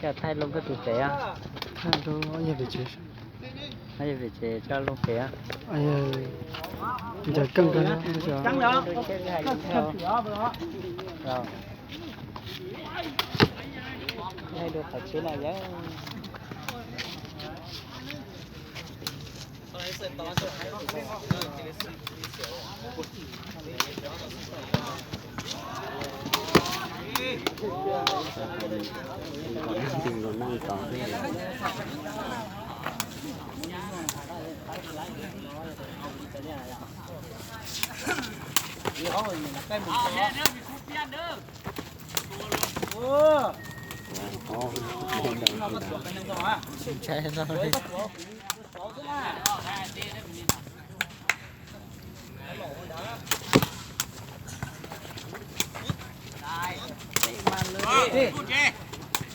Koj thaij loo koj tus pem. Thaij loo yog pem tsev. Yog pem tsev coj loo pem. Ncaws keej kawg. Thaij dua qhov tsheb no yog.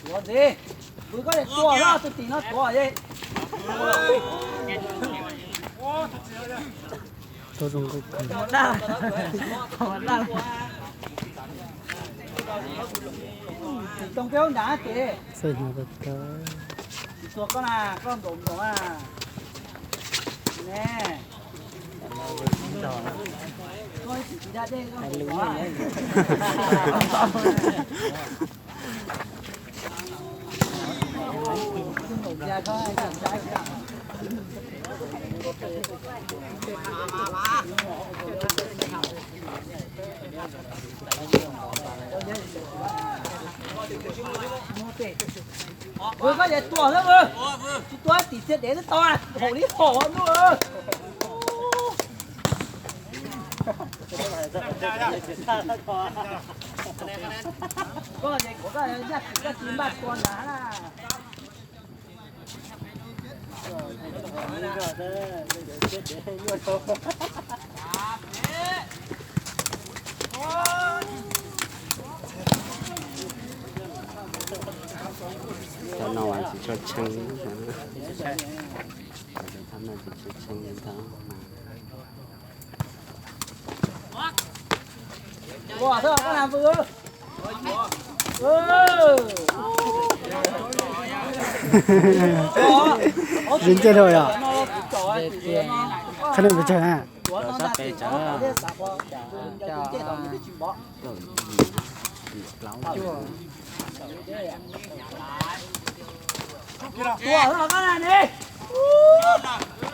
Tuav ntxiv, vwm koj tus tim no tuav. Tim too peb hauv nrad ces. Tsis tuav koj na, koj ntaus ntaus na. Ne. Koj ib tsis da dej koj ntaus ntaus na. Vwm koj ces tuav xwb vwm, tsis tuav tim txiaj dev xwb tau, haum li haum ntuj. Koj ces kuv koj yaj tim koj tsis npaj tua nrad na. Cov no tsis tshua tsheej, cov no tsis tshua tsheej li ntawd. Zis ncej dhau yom. Qhov no pes tsawg na? Tua, tua, tua.